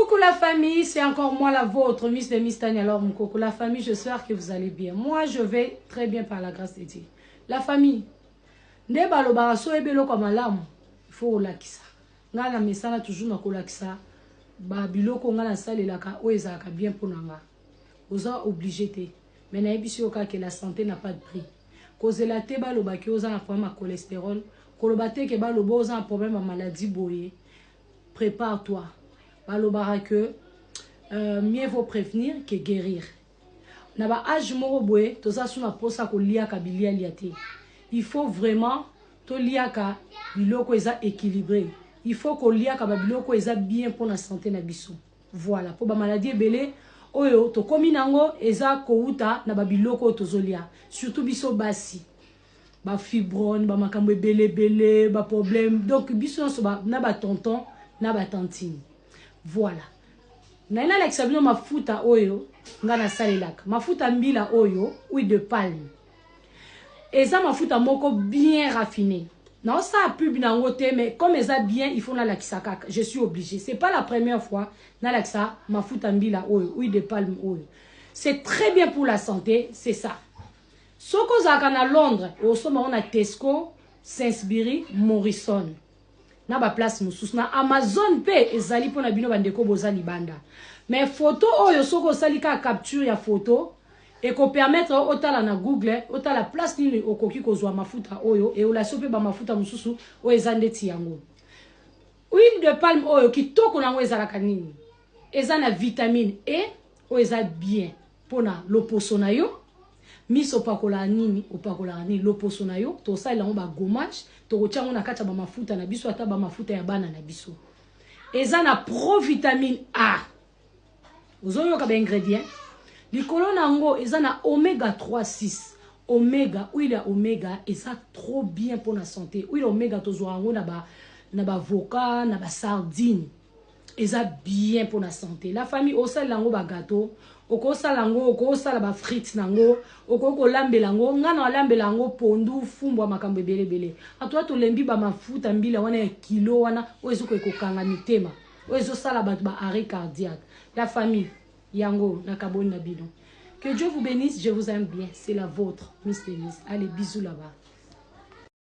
Coucou la famille, c'est encore moi la vôtre, Miss de Miss Tania Alors Moukoko. La famille, j'espère que vous allez bien. Moi, je vais très bien par la grâce de Dieu. La famille, nde balobaka so oyebi eloko ya malamu, il faut olakisa. Ngai na mesana toujours na kolakisa ba biloko ngai nasalelaka oyo ezalaka bien mpo na nga. Oza obligé te. Mais nayebisi yo kaka que la santé n'a pas de prix. Kozela te baloba ke oza na problème ya cholestérol, koloba te ke baloba oza na problème ya maladie boye. Prépare-toi. Balobaka que mieux vaut prévenir que guérir. Na ba âge moko boye toza su na posa koliaka bilialia te. Il faut vraiment toliaka biloko eza équilibré. Il faut koliaka ba biloko eza bien pour la santé na biso. Voilà, po ba maladie ebele oyo tokomi nango eza kouta na ba biloko oyo tozolia, surtout biso basi. Ba fibrone, ba makambo ebele ebele, ba problème. Donc biso nyonso na ba tonton na ba tantine. Voilà. Na nalakisa bino mafuta oyo nga nasalelaka. Mafuta mbila oyo, huile de palme. Eza mafuta moko bien raffiné. Naosala pub nango te, mais comme eza bien, il faut nalakisa kaka. Je suis obligée. C'est pas la première fois nalakisa mafuta mbila oyo, huile de palme oyo. C'est très bien pour la santé, c'est ça. Soki ozalaka na Londres, osomba ngo na Tesco, Sainsbury, Morrison. Na ba place mosusu na Amazon mpe ezali mpona bino bandeko boza libanda. Mais photo oyo soki osali kaka capture ya photo, ekopermettre otala na Google, otala place nini okoki kozwa mafuta oyo, eolasi mpe ba mafuta mosusu oyo eza ndeti yango. Huile de palme oyo kitoko nango ezalaka nini? Eza na vitamine E oyo eza bien mpona loposo na yo. Miso opakolaka nini? Opakolaka nini? Loposo na yo, tosalela yango ba gommage, tokotia yango na kati ya ba mafuta na biso, ata ba mafuta ya bana na biso. Eza na provitamine A. Ozoyoka ba ingrédients? Likolo na yango eza na oméga 3 6. Oméga, huile ya oméga eza trop bien pour la santé. Huile oméga tozwa yango na ba avocat, na ba sardine. Eza bien pour la santé. La famille, osalela yango ba gâteau, okosala yango, okosala ba frites nango, okoki kolambela yango. Nga na alambela yango pondu, fumbwa, makambo ebele ebele. Atoa tolembi ba mafuta mbila wana ya kilo wana oyo ezokoki kokanga mitema, oyo ezosala bato ba arrêt cardiaque. La famille, yango nakaboli na bino. Que Dieu vous bénisse, je vous aime bien. C'est la vôtre, Miss Denise. Allez, bisous là-bas.